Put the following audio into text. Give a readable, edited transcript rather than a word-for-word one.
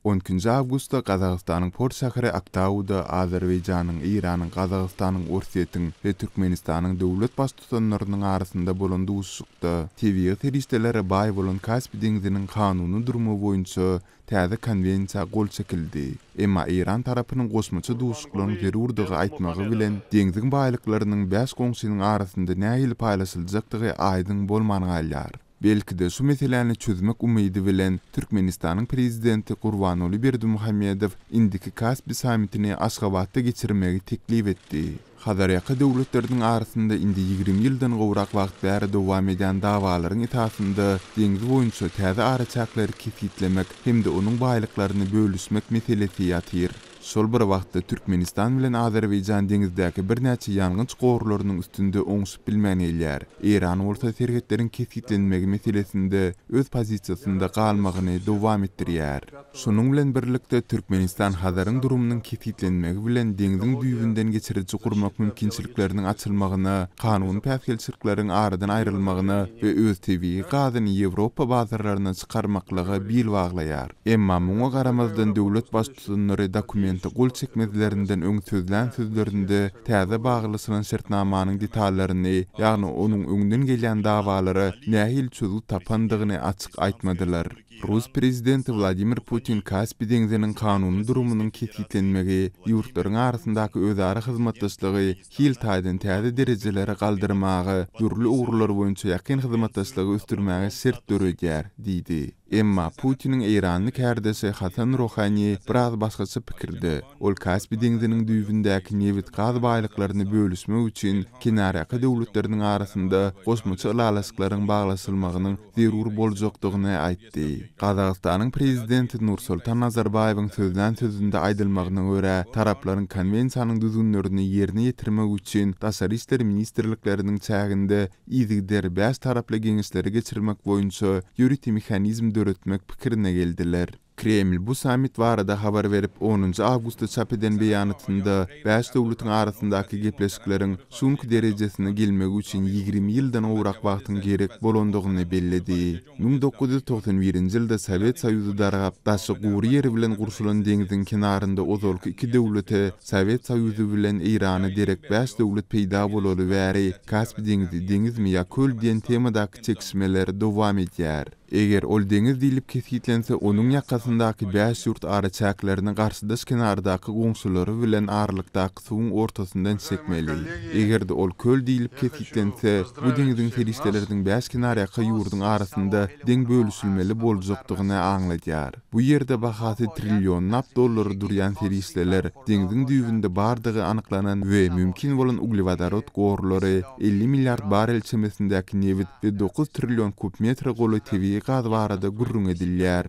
12-nji awgustda Gazagystanyň port şäheri Aktauda Azerbaýjanyň, Eýranyň, Gazagystanyň, Orsýetiň we Türkmenistanyň döwlet Baştutanlarynyň arasynda bolan duşuşykda tebigy serişdelere baý bolan Kaspi deňziniň kanuny durumy boýunça täze konwensiýa gol çekildi. Emma eýran tarapynyň goşmaça duşuşyklaryň zerurdygy aýtmagy bilen, deňziň baýlyklarynyň bäş goňşynyň arasynda nähili paýlaşyljakdygy aýdyň bolman galýar. Belki-de, şu meseläni çözmek umydy bilen, Türkmenistanyň Prezidenti Gurbanguly Berdimuhamedow indiki Kaspi sammitini Aşgabatda geçirmegi teklip etdi. Hazarýaka döwletleriniň arasynda indi 20 ýyldan gowrak wagt bäri dowam edýän dawalaryň esasynda deňiz boýunça täze araçäkleri kesgitlemek hem-de onuň baýlyklaryny bölüşmek meselesi ýatyr. Şol bir wagtda Türkmenistan bilen Azerbaýjan deňizdäki birnäçe ýangyç gorlarynyň üstünde oňşup bilmän gelýär. Eýran bolsa serhetleriň kesgitlenmegi meselesinde öz pozisiýasynda galmagyny dowam etdirýär. Şonuň bilen birlikde, Türkmenistan Hazaryň durumynyň kesgitlenmegi bilen deňziň düýbünden geçiriji gurmak mümkinçilikleriniň açylmagyna, kanuny päsgelçilikleriň aradan aýrylmagyna we öz tebigy gazyny Ýewropa bazarlaryna çykarmaklyga bil baglaýar. Emma muňa garamazdan döwlet Baştutanlary dokumente gol çekmezlerinden öň sözlän sözlerinde täze baglaşylan şertnamanyň detallaryny, ýagny onuň öňden gelýän dawalara nähili çözgüt tapandygyny açyk aýtmadylar. Rus prezidenti Wladimir Putin Kaspi deňziniň kanuny durumynyň kesgitlenmegi ýurtlaryň arasyndaky özara hyzmatdaşlygy hil taýdan täze derejelere galdyrmaga, dürli ugurlar boýunça ýakyn hyzmatdaşlygy ösdürmäge şert döredýär diýdi. Emma Putiniň eýranly kärdeşi Hasan Rohani biraz başgaça pikirde. Ol Kaspi deňziniň düýbündäki nebit-gaz baýlyklaryny bölüşmek üçin kenarýaka döwletleriniň arasynda goşmaça ylalaşyklaryň baglaşylmagynyň zerur boljakdygyny aýtdy. Gazagystanyň prezidenti Nursultan Nazarbaýewiň sözlän sözünde aýdylmagyna görä, taraplaryň konwensiýanyň düzgünlerini ýerine ýetirmek üçin daşary işler ministrlikleriniň çäginde yzygider bäştaraply geňeşleri geçirmek boýunça ýörite mehanizm döretmek pikirine geldiler. Kreml bu sammit barada habar berip, onunjy awgustda çap eden beýanatynda bäş döwletiň arasyndaky gepleşikleriň şu günki derejesine gelmegi üçin 20 ýyldan gowrak wagtyň gerek bolandygyny belledi. 1991-nji ýylda Sowet Soýuzy dargap, daşy gury ýer bilen gurşalan deňziň kenarynda ozalky iki döwlete, Sowet Soýuzy bilen Eýrana derek bäş döwlet peýda bolaly bäri Kaspi deňizi deňizmi ýa köl diýen temadaky çekişmeler dowam edýär. Eger ol deňiz diýlip kesgitlense, onuň ýakasyndaky bäş ýurt araçäklerini garşydaş kenardaky goňşulary bilen aralykdaky suwuň ortasyndan çekmeli. Eger-de ol köl diýlip kesgitlense, bu deňziň serişdeleriniň bäş kenarýaka ýurduň arasynda deň bölüşilmeli boljakdygyny aňladýar. Bu ýerde bahasy trillionlap dollara durýan serişdeler, deňziň düýbünde bardygy anyklanan we mümkin bolan uglewodorod gorlary, 50 milliard barrel çemesindäki nebit we dokuz trillion kub metre golaý tebigy gaz barada gürrüň edilýär.